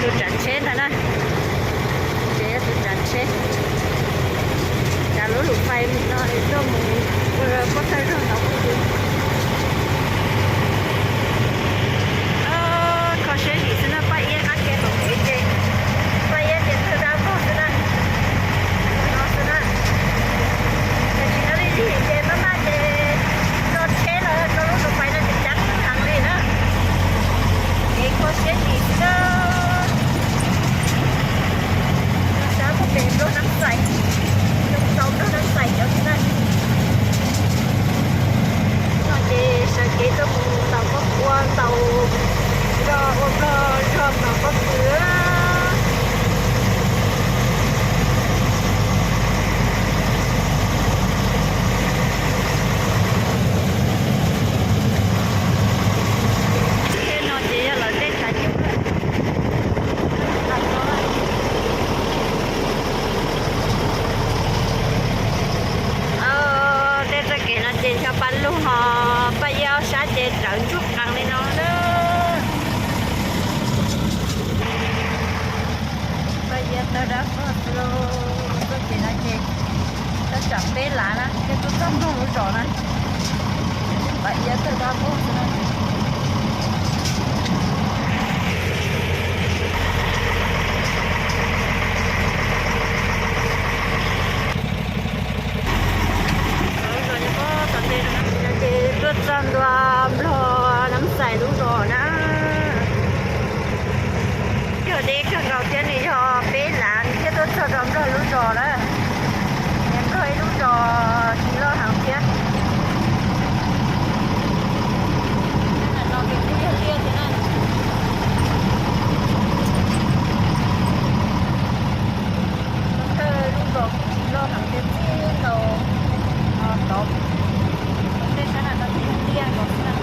Tus tsav tsheb ntag na. Ces yog tus tsav tsheb, tsav lub lub fais no tuaj mus ua pob tawg zog ntawd. Kho siab zim xwb na, Paj Iab qab ke tom kev ces, Paj Iab ces tawg dab vog xwb na. No xwb na. Tam sim no li lig ces maj maj ces tso tsheb los tso lub lub fais no ces ceev heev li na. Kev kho siab zim xwb na. Sab puag pem Nplog Nab Xais, zoo tau Nplog Nab Xais cov xwb na. No ces sawv kev tuaj mus ntaus pob kws, ntaus zog ua Nplog zog ntaus pob kws. Tej no ces yog lawv tej tshav nyuj. Tej txoj kev no ces yog Paj Lug ho Paj Iab ob sab ces rawv ntsuag qees li no na. Paj Iab tawg dab vog xwb lauj. Txoj kev no ces thaj tsam peb lav na thiaj tuaj txog Nplog lub zos na. Paj Iab tawg dab vog xwb na. Ces tuaj txog ntua Nplog Nab Xais lub zos na. Yog deb kawg nkaus thiab, nws yog peb lav nws thiaj tuaj txog rau Nplog lub zos lawm. Nplog ib lub zos tsis loj heev thiab. No ces kuj yog liaj thiab na. Thawj lub zos kuj tsis loj heev thiab, txij nkaus tod, tej sab no ces yog liaj nkaus xwb na.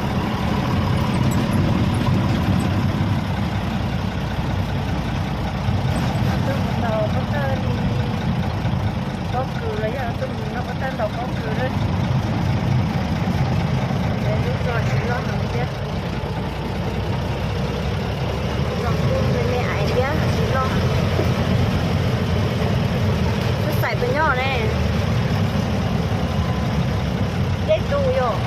Tuaj mus ntaus pob tawg li pob kws los yog tuaj mus noj pob tawg ntaus pob kws lawm. Lub zos tsis loj heev thiab. Zos kuj me me ais thiab, tsis loj heev. Nab Xais puas nyob ne? Dej tus yom.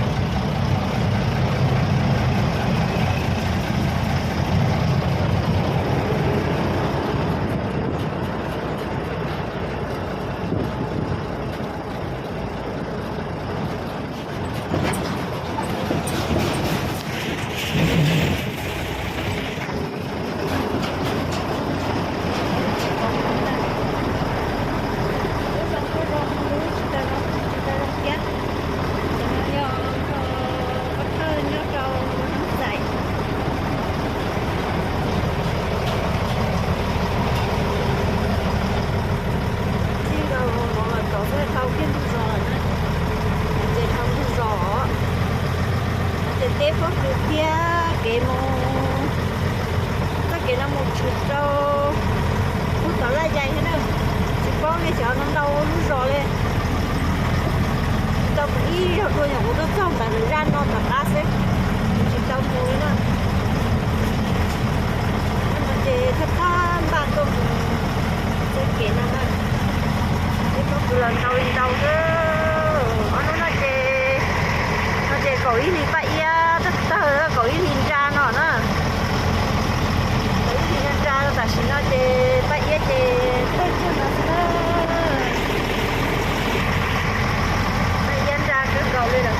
Txij nkaus no los tod xwb dhau kiag ntug zos lawm na. Ces dhau ntug zos, ces teb pob kws thiab kev mus, txoj kev no mus tshwm rau puag tom Laj Yais thiab na. Tsis paub nej xyov no ntau lub zos li. Tsis tau mus ib zaug dua, nyuam qhuav tuaj txog ntawm lawv zaj no tom qab xwb, tsis tau mus li na. No ces thaj thaj npaj tuaj mus txoj kev no na. Teb pob kws los ntau li ntau xwb. Ob hnub no ces, no ces kaum ib hlis Paj Iab tawg tawg, kaum ib hlis nra no na. Kaum ib hlis nra, tam sim no ces Paj Iab ces tawg tsuag no xwb na. Paj Iab nra kawg nkaus li lawm.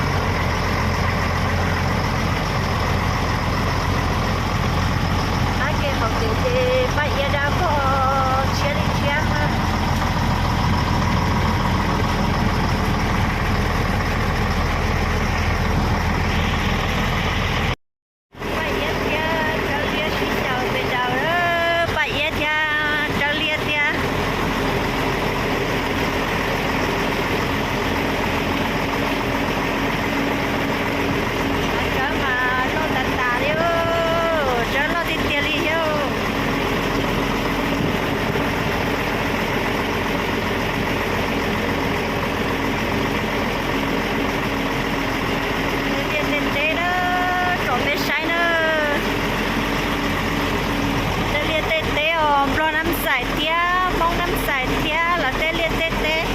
Xais thiab, Hmoob Nab Xais thiab lawv tej liaj tej teb.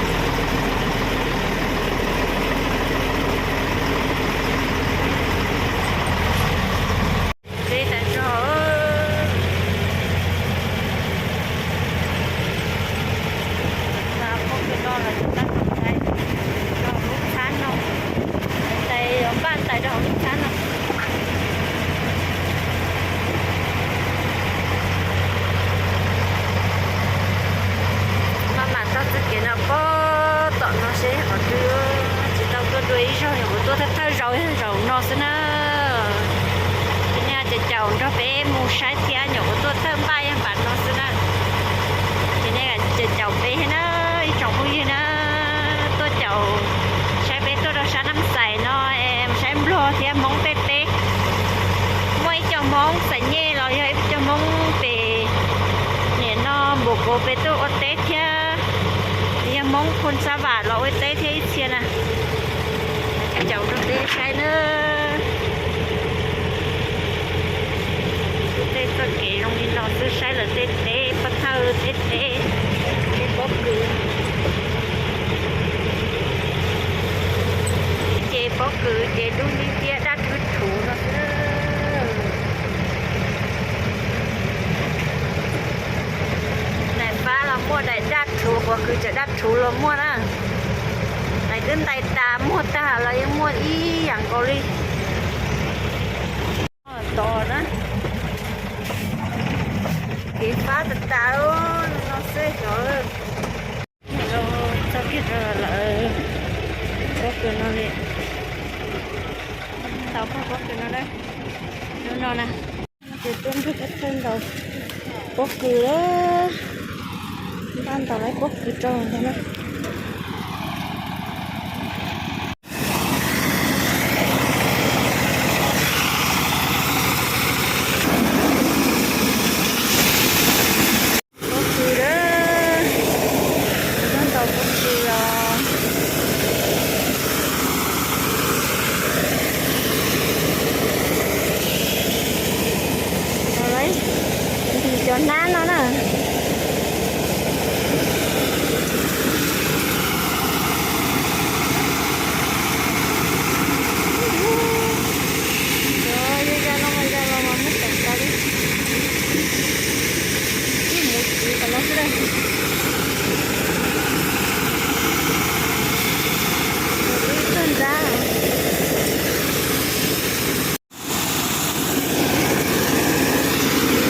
Peb tas zog, pob kws no los cov tab tom ntais rau hauv lub txhab no, ntais npaj ntais rau hauv lub txhab no. Maj mam taug txoj kev no pob tom no seb qhov twg, tsis tau tuaj dua ib zaug, nyuam qhuav tuaj thawj thawj zaus yog zaum no xwb na. Ces nej caum caum nrog peb mus saib thiab, nyuam qhuav tuaj thawj npaj yog npav no xwb na. Ces nej caum caum peb thiab na, ib tsoom phooj ywg na, tuaj caum saib peb tuaj rau sab Nab Xais no es saib Nplog thiab Hmoob tej teb. Muaj ib co Hmoob Xais Nyej los yog ib co Hmoob pem nim no Npus Kuv pem tuaj ua teb thiab, yog Hmoob Phu Xab Vam los ua teb thiab ib txhia na. Caum nrog peb saib na. Tej txoj kev zoo li no xwb, saib lawv tej teb, pov thawj tej teb, tej pob kws. Ces pob kws ces dub ntiab ntiab daj rhuv rhuv no xwb. Daim fab los muaj, daim daj rhuv, pob kws cov daj rhuv los muaj na. Daim twb ntais tas muag tag los yeej muaj ib yam nkaus li. Tod na, kev fab tas tas no xwb xyov. Txog kiag rau lawv pob kws no li, ntaus pob kws no na, lub no na. Ces tuaj nrog peb thawj ntaus pob kws, npaj ntaus lawv pob kws rau ntag na. Pob kws lawm, ntaus pob kws os. Ntim cov hnab no na. Cov ya ya no mas ya los mas muab teem tas li. Ib mus txiv tom no xwb na. Ib tug nrab.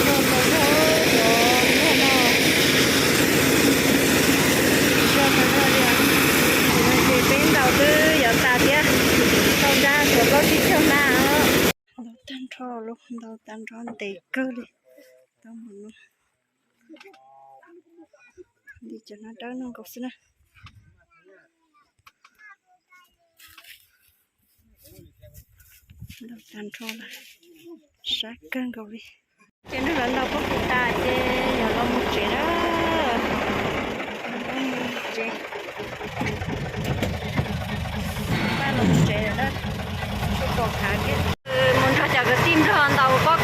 Zog tas zog, cov nplog no. Zog tas zog li. Ces peb ntaus twb yuav tas thiab. Tau nrab cov plaub tsib caug hnab. Ntaus tag nrho los, ntaus tag nrho ntev kawg li. Tau mus no. Ntim cov hnab dawb no nkaus xwb na. Ntaus tag nrho lawm, sab kawg nkaus li. Ces nrog lawv ntaus pob kws tas ces yog los mus tsev na. Los mus tsev. Pab los mus tsev lawm na. Tsis pom khav kiag. Mus nrog cov kwv tij nplog ntaus pob